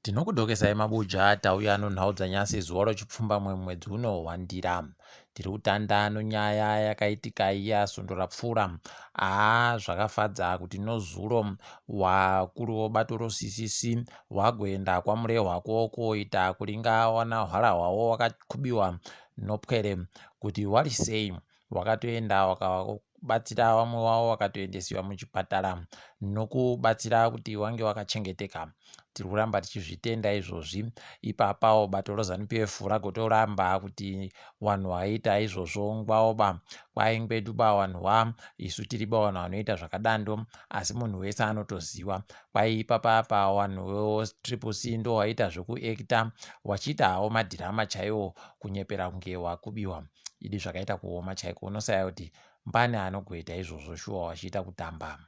Tinokudokesai mabuja tauya nonhau dzanyasi zuva rochipfumbamwe mwedzi uno wandira. Tiri kutanda nonyaya yakaitika iya svondo rapfuura. Haa zvakafadza kuti nozuro wakuru vobato roCCC wagoenda kwaMurehwa koita kuringa wana hwara hwavo wakakubiwa nopwere kuti wari sei. Wakatoenda wakabatsira vamwe wavo wakatoendesiwa muchipatara nokubatsira kuti wange wakachengeteka. Tiri kuramba tichizvitenda izvozvi. Ipapawo bato reZanu PF ragotoramba kuti wanhu waita izvozvo ngwaoba kwaingweduba wanhu wa isu tiriba wanhu wanoita zvakadando asi munhu wese anotoziwa kwai ipapapa wanhu weTriple C ndo waita zvekuekita wachiita hawo madhirama chaiwo kunyepera kunge wakubiwa. Idi zvakaita kuoma chaiko unosaya kuti mbani anogoita izvozvo shuwa wachiita kutamba.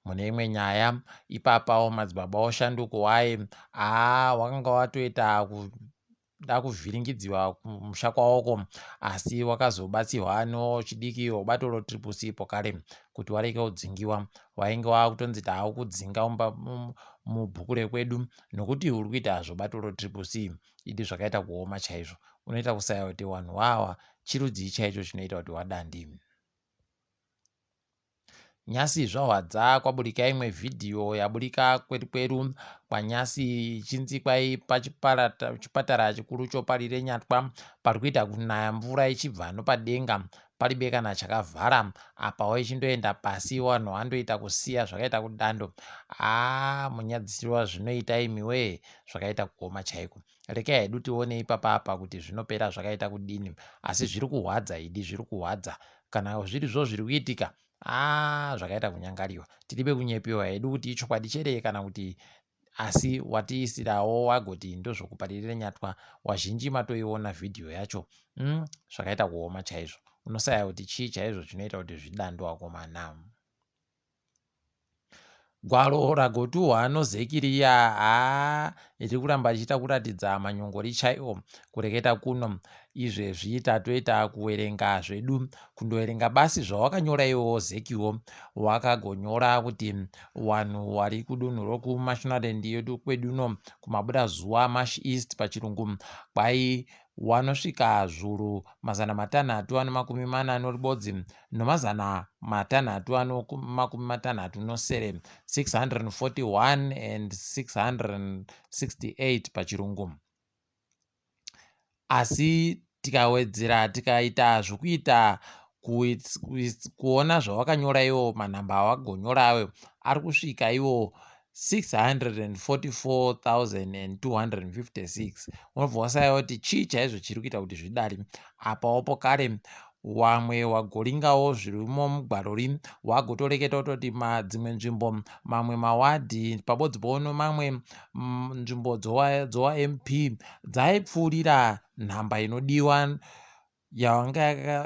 Mune imwe nyaya ipapawo madzibaba oshanduko waye haa wakanga watoita kuda kuvhiringidziwa kumusha kwawoko asi wakazobatsirwa nochidiki webato roTriple C pokare kuti wareke kudzingiwa wainge wakutonzi taakukudzinga mubhuku rekwedu nokuti uri kuita zvobato roTriple C. Idi zvakaita kuoma chaizvo unoita kusaya kuti wanhu wawa chirudzii chaicho chinoita kuti wadandi. Nyasi zvahwadza kwaburika imwe vhidhiyo yaburika kwedu kwedu kwaNyasi ichinzi kwai pachipatara chikuru choParirenyatwa pari kuita kunaya mvura ichibva nopadenga paribe kana chakavhara apawo ichindoenda pasi vanhu vandoita kusiya zvakaita kudando haa munyadzisirwa zvinoita imiwee zvakaita kuoma chaiko. Rekai hedu tione ipapa apa kuti zvinopera zvakaita kudini asi zviri kuhwadza idi zviri kuhwadza kana zviri zvo zviri kuitika haa zvakaita kunyangariwa tiribe kunyepewa hedu kuti ichokwadi chere kana kuti asi watiisirawo wagoti ndozvokuparirira nyatwa wazhinji matoiona vhidhiyo yacho zvakaita kuoma chaizvo unosaya kuti chii chaizvo chinoita kuti zvidando akomana. Gwaro ragotuhwa noZeki riya haa riri kuramba richiita kuratidza manyongori chaiwo kureketa kuno. Izvezvi tatoita kuwerenga zvedu kundowerenga basi zvawakanyora iwewo Zekiwo. Wakagonyora kuti wanhu wari kudunhu rokuMashonaland yedu kwedu uno kumabudazuva Mash East pachirungu kwai wanosvika zvuru 640 nomazana matanhatu ano 67, 641 and 668 pachirungu. Asi tikawedzera tikaita zvokuita kuona zvawakanyora iwo manhamba awagonyora ayo ari kusvika iwo 644,256 unobva wasaya kuti chii chaizvo chiri kuita kuti zvidari apawo pokare wamwe wagoringawo zvirimo mugwaro ri wagotoreketa kutoti madzimwe nzvimbo mamwe mawadhi pabodzi pono mamwe nzvimbo dzowa mp dzaipfuurira nhamba inodiwa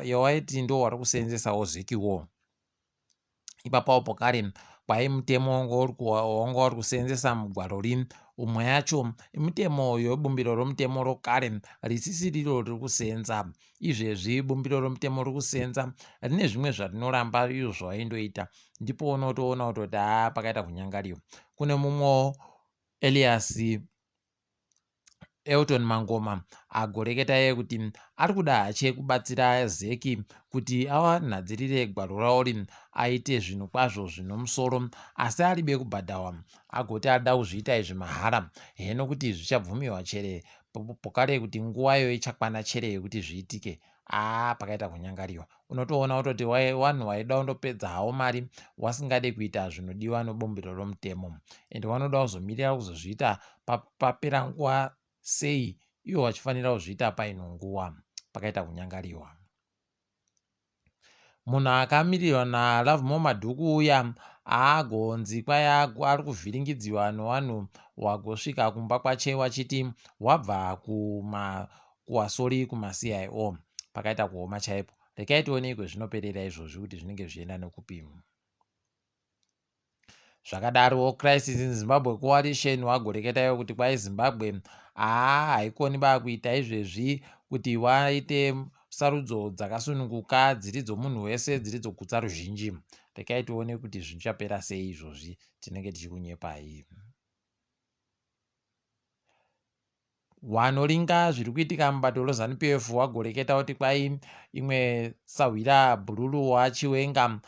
yawaiti ndo wari kuseenzesawo zekiwo Ipapawo pokare kwai mutemo wanga uri kuseenzesa mugwaro ri umwe yacho imitemo yebumbiro romutemo rokare risisiriro riri kuseenza. Izvezvi bumbiro romutemo riri kuseenza rine zvimwe zvarinoramba izvo zvawaindoita. Ndipo unotoona kutoti haa pakaita kunyangariwa. Kune mumwewo Elias Elton Mangoma agoreketa iye kuti ari kuda hache kubatsira Zeki kuti avanhadzirire gwaro raori aite zvinhu kwazvo zvinomusoro asi aribe kubhadhawa agoti arida kuzviita izvi mahara heno kuti zvichabvumiwa chere pokare kuti nguvayo ichakwana chere yekuti zviitike aa pakaita kunyangariwa unotoona kutoti wanhu waida kundopedza hawo mari wasingade kuita zvinodiwa nobumbiro romutemo and wanoda kuzomirira kuzozviita papera nguva sei ivo vachifanira kuzviita paino nguva pakaita kunyangariwa. Munhu akamirirwa naLovemore Madhuku uya aagonzi kwai ari kuvhiringidziwa newanhu wagosvika kumba kwache wachiti wabva kuma kuwasori kumaCIO. Pakaita kuoma chaipo. Rekai tione kwezvinoperera izvozvi kuti zvinenge zvichienda nekupi. Zvakadaro, Crisis in Zimbabwe Coalition wagoreketa ivo kuti kwai Zimbabwe haa haikoni ba kuita izvezvi kuti waite sarudzo dzakasununguka dziri dzomunhu wese dziri dzogutsa ruzhinji. Rekai tione kuti zvichapera sei izvozvi tinenge tichikunyepai. Wanoringa zviri kuitika mubato reZanu PF wagoreketa kuti kwai imwe sahwira bhururu waChiwenga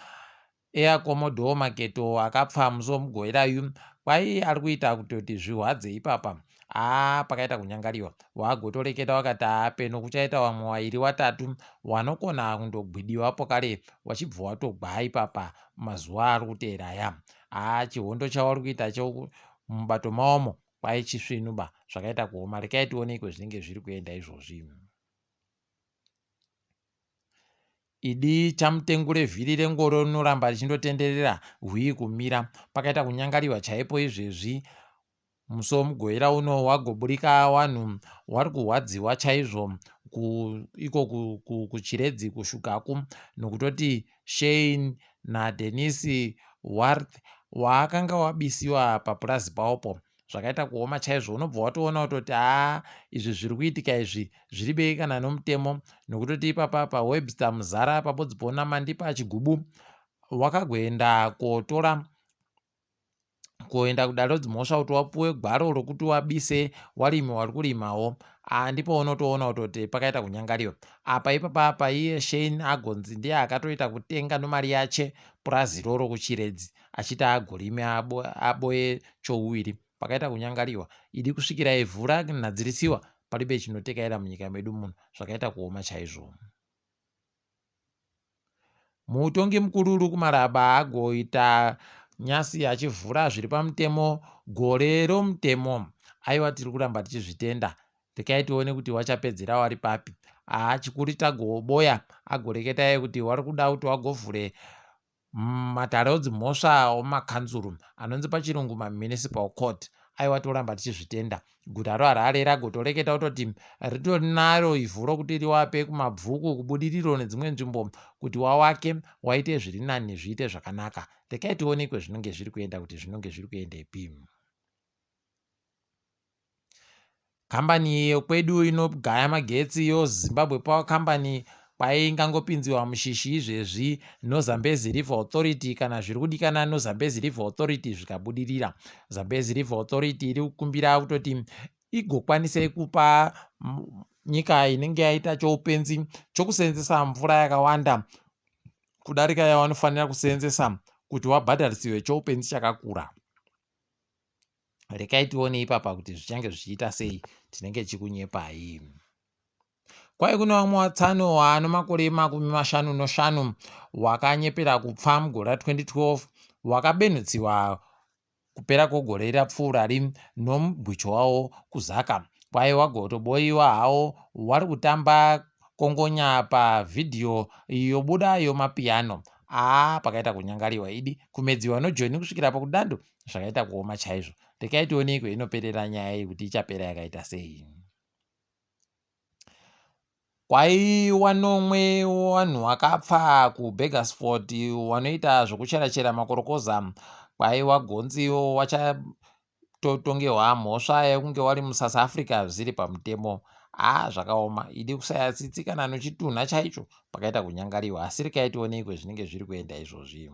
Air Commodore Maketo akapfa musi weMugovera yu kwai ari kuita kutoti zvihwadze ipapa. Haa pakaita kunyangariwa. Wagotoreketa wakati haa peno kuchaita wamwe wairi watatu wanokona kundogwidiwa pokare wachibva watogwa ipapa mazuva ari kuteera aya. Haa chihondo chawari kuita cho mubato mawomo kwai chisvinu ba zvakaita kuoma. Rekai tione kwezvinenge zviri kuenda izvozvi. Idi chamutengure vhiri rengoro rinoramba richindotenderera hwii kumira. Pakaita kunyangariwa chaipo izvezvi musi weMugovera uno wagoburika wanhu wari kurwadziwa chaizvo ku, iko kuChiredzi kuShugaku nokutoti Shane naDennis Warth waakanga wabisiwa papurazi pawopo zvakaita kuoma chaizvo unobva watoona kutoti haa izvi zviri kuitika izvi zviri bei kana nomutemo nokutoti ipapa pawebster muzara pabodzi pona mandipa chigubu wakagoenda kotora kuenda kudare redzimhosva kuti wapuwe gwaro rokuti wabise warimi wari kurimawo ah, ndipo unotoona kutoti pakaita kunyangariwa apa ipapa apa iye shane agonzi ndiye akatoita kutenga nomari yache purazi roro kuchiredzi achiti agorime aboye chouviri pakaita kunyangariwa idi kusvikira ivhu ranhadzirisiwa palibe chinotekaira munyika medu muno zvakaita kuoma chaizvo. Mutongi mukuru Luke Malaba agoita nyasi achivhura zviri pamutemo gore romutemo. Aiwa tiri kuramba tichizvitenda. Rekai tione kuti wachapedzera wari papi. Haa chikuru tagoboya agoreketa iye kuti wari kuda kuti wagovhure Matare edzimhosva omumakanzuru anonzi pachirungu maMunicipal Court aiwa toramba tichizvitenda. Guta reHarare ragotoreketa kutoti ritori naro ivhu rokuti riwape kuMabvuku, kuBudiriro nedzimwe nzvimbo kuti wawake waite zviri nani zviite zvakanaka. Rekai tione kwezvinonge zviri kuenda kuti zvinonge zviri kuendepi. Kambani yekwedu inogaya magetsi yoZimbabwe Power Company kwaingangopinziwa mushishi izvezvi noZambezi River Authority kana zviri kudikana noZambezi River Authority zvikabudirira. Zambezi River Authority iri kukumbira kutoti igokwanise kupa nyika inenge yaita choupenzi chokuseenzesa mvura yakawanda kudarika yavanofanira kuseenzesa kuti wabhadharisiwe choupenzi chakakura. Rekai tione ipapa kuti zvichange zvichiita sei, tinenge tichikunyepai. Kwai kune vamwe watsano waano makore 55 wakanyepera kupfa mugore ra 2012 wakabenhutsiwa kupera kwegore rapfuurari nomugwicho wawo kuZaka. Kwai wagotoboiwa hawo wari kutamba kongonya pavhidhiyo yobuda yomapiyano. Aa pakaita kunyangariwa idi kumedziwa nojoni kusvikira pakudando Zvakaita kuoma chaizvo. Rekai tionei kweinoperera nyaya iyi kuti ichapera yakaita sei. Kwaiwa nomwe wanhu wakapfa kuBurgersfort wanoita zvokuchera-chera makorokoza. Kwaiwa gonziwo wachatotongerwa mhosva yekunge wari muSouth Africa zvisiri pamutemo. Haa zvakaoma idi kusaya tsitsi kana nochitunha chaicho pakaita kunyangariwa asi rekai tionei kwezvinenge zviri kuenda izvozvi.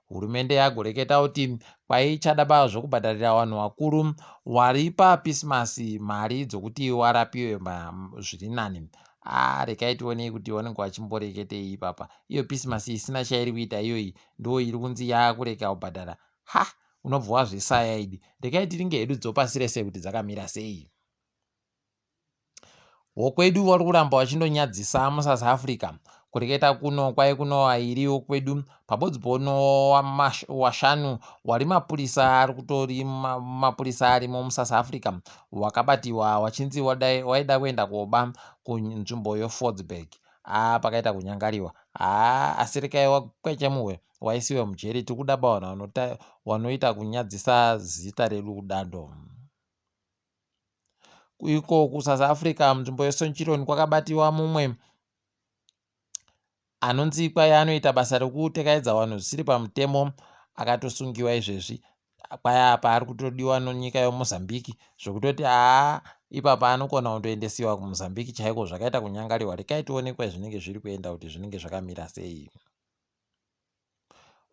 Hurumende yagoreketa kuti kwaichada ba zvokubhadharira vanhu vakuru wari papisimasi mari dzokuti warapiwe zviri nani. Ah, rekai tionei kuti vanenge vachimboreketei ipapa. Iyo pisimasi isina chairi kuita iyoyi ndo iri kunzi yakureka kubhadhara. Ha, unobva wazvisaya idi. Rekai tiringe hedu dzopasi rese kuti dzakamira sei. Wokwedu vari kuramba vachindonyadzisa muSouth Africa. Kureketa kuno kwai kuno vairi wokwedu pabodzi pono washanu wari mapurisa ari kutori mapurisa arimo muSouth Africa wakabatiwa wachinzi waida kuenda koba kunzvimbo yoFordsburg. Haa pakaita kunyangariwa. Haa asi rekai wakwechemuhwe waisiwe mujeri tiri kuda ba vanhu wanoita kunyadzisa zita redu kudando. Iko kuSouth Africa munzvimbo yeSonchironi kwakabatiwa mumwe anonzi kwai anoita basa rekutekaidza vanhu zvisiri pamutemo akatosungiwa izvezvi kwai apa ari kutodiwa nonyika yemozambique zvekutoti haa ipapa anokona kundoendesiwa kumozambique chaiko zvakaita kunyangariwa rekai tione kwazvinenge zviri kuenda kuti zvinenge zvakamira sei.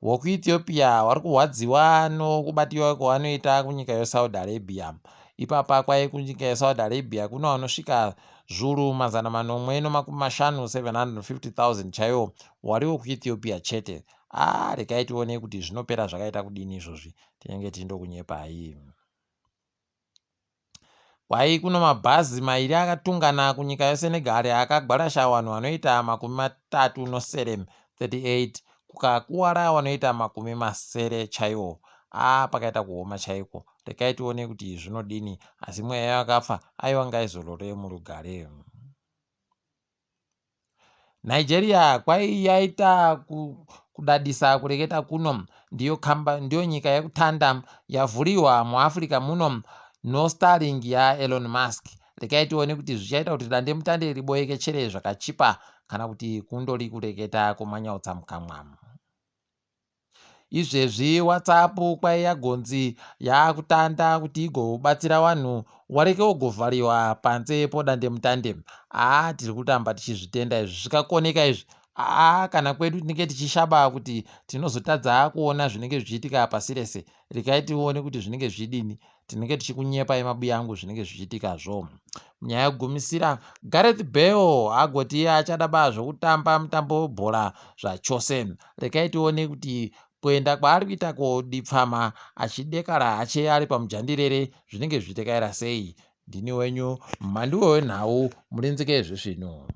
VokuEthiopia vari kurwadziwa nokubatiwa kwavanoita kunyika yeSaudi Arabia. Ipapa kwai kunyika yeSaudi Arabia kune vanosvika zvuru 750, 750,000 chaiwo wariwo kuEthiopia chete. Aa regai tione kuti zvinopera zvakaita kudini izvozvi tinenge tindokunyepai. Kwai kuno mabhazi mairi akatungana kunyika yeSenegal akagwarasha vanhu vanoita 37, 38 kukakuwara vanoita 60 chaiwo. Aa pakaita kuoma chaiko. Regai tione kuti zvinodini asi mweya yavakafa aiwa ngaizorore murugare. Nigeria kwai yaita kudadisa kureketa kuno ndiyo kamba ndiyo nyika yekutanda yavhuriwa muAfrica muno no Starlink yaElon Musk. Regai tione kuti zvichaita kuti dandemutande riboeke chere zvakachipa kana kuti kundori kureketa kumanyautsa mukamwa. Izvezvi WhatsApp kwai yagonzi yaakutanda kuti igobatsira vanhu wareke wogovhariwa panze podandemutande. Haa tiri kutamba tichizvitenda izvi zvikakoneka izvi haa kana kwedu tinenge tichishaba kuti tinozotadza kuona zvinenge zvichiitika pasi rese. Regai tione kuti zvinenge zvichidini. Tinenge tichikunyepai mabuya angu zvinenge zvichiitikazvo. Munyaya yekugumisira, Gareth Bale agoti iye achada ba zvekutamba mutambo webhora zvachose. Regai tione kuti kuenda kwaari kuita kodipfama achidekara ache ari pamujandirere zvinenge zvichitekaira sei. Ndini wenyu mhanduwe wenhau murinzike zvisvinu.